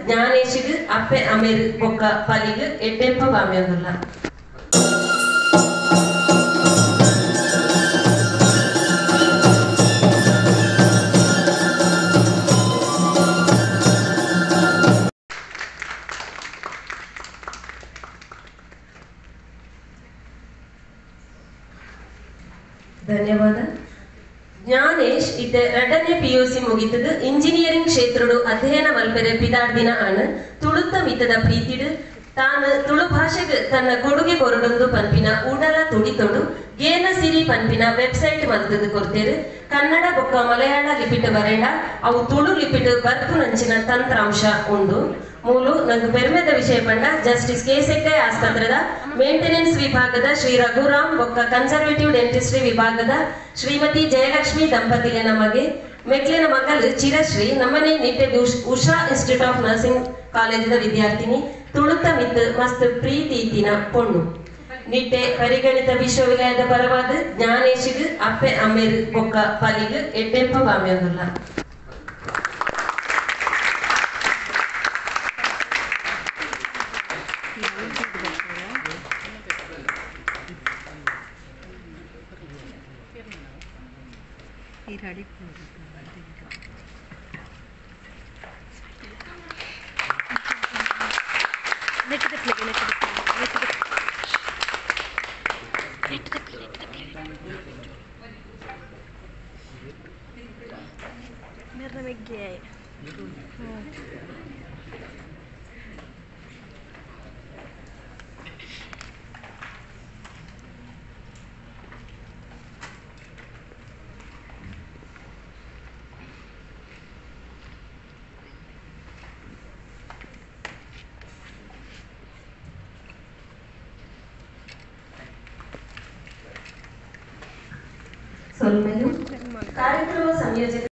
ಜ್ಞಾನೇಶಿಗ್ ಅಪ್ಪೆ ಅಮೇರ್ ಬೊಕ್ಕ ಪಲಿಗ್ ಎಡ್ಡೆಪ್ಪ ಬಾಮ್ಯಂದುಲ್ಲ. ಧನ್ಯವಾದ. ಜ್ಞಾನೇಶ್ ಇತ್ತೆ 2ನೇ ಪಿಯುಸಿ ಮುಗಿತದು ಇಂಜಿನಿಯರಿಂಗ್ ಕ್ಷೇತ್ರಡು ಅಧ್ಯಯನ ಮಲ್ಪೆರೆ ಪಿದಾರ್ದಿನ ಅಣ್ ತುಳುತ್ತ ಮಿತದ ಪ್ರೀತಿಡು ತಾನು ತುಳು ಭಾಷೆಗೆ ತನ್ನ ಕೊಡುಗೆ ಕೊರಡೊಂದು ಪನ್ಪಿನ ಉಡಲ ತುಡಿತೊಡು ಗೇನ ಸಿರಿ ಪನ್ಪಿನ ವೆಬ್ಸೈಟ್ ಮಲ್ತದು ಕೊರ್ತೇರು. ಕನ್ನಡ ಬೊಕ್ಕ ಮಲಯಾಳ ಲಿಪಿಟ್ ಬರೇಡ ಅವು ತುಳು ಲಿಪಿಟ್ ಬರ್ಪುನಂಚಿನ ತಂತ್ರಾಂಶ ಉಂಡು. ಮೂಲು ನಂಗೆ ಪೆರ್ಮೆದ ವಿಷಯ ಪಂಡ ಜಸ್ಟಿಸ್ ಕೆ ಸೆಟ್ಟೆ ಆಸ್ಪತ್ರೆದ ಮೇಂಟೆನೆನ್ಸ್ ವಿಭಾಗದ ಶ್ರೀ ರಘುರಾಮ್ ಬೊಕ್ಕ ಕನ್ಸರ್ವೇಟಿವ್ ಡೆಂಟಿಸ್ಟ್ರಿ ವಿಭಾಗದ ಶ್ರೀಮತಿ ಜಯಲಕ್ಷ್ಮಿ ದಂಪತಿಲೆ ನಮಗೆ ಮೆಕ್ಲಿನ ಮಗಲ್ ಚಿರಶ್ರೀ ನಮ್ಮನೆ Nitte Usha institute of nursing ಕಾಲೇಜಿನ ವಿದ್ಯಾರ್ಥಿನಿ ತುಳುತ ಮಿತ್ ಮಸ್ತ್ ಪ್ರೀತಿ ಪೊಣ್ಣು. ನಿಟ್ಟೆ ಪರಿಗಣಿತ ವಿಶ್ವವಿದ್ಯಾಲಯದ ಪರವಾದ ಜ್ಞಾನೇಶಿಗ್ ಅಪ್ಪೆ ಅಮ್ಮೇರ್ ಬೊಕ್ಕ ಪಲಿಗ್ ಎಡ್ಡೆಪ್ಪ ಬಾಮ್ಯಂದುಲ್ಲ. ಕಾರ್ಯಕ್ರಮ ಸಂಯೋಜಕ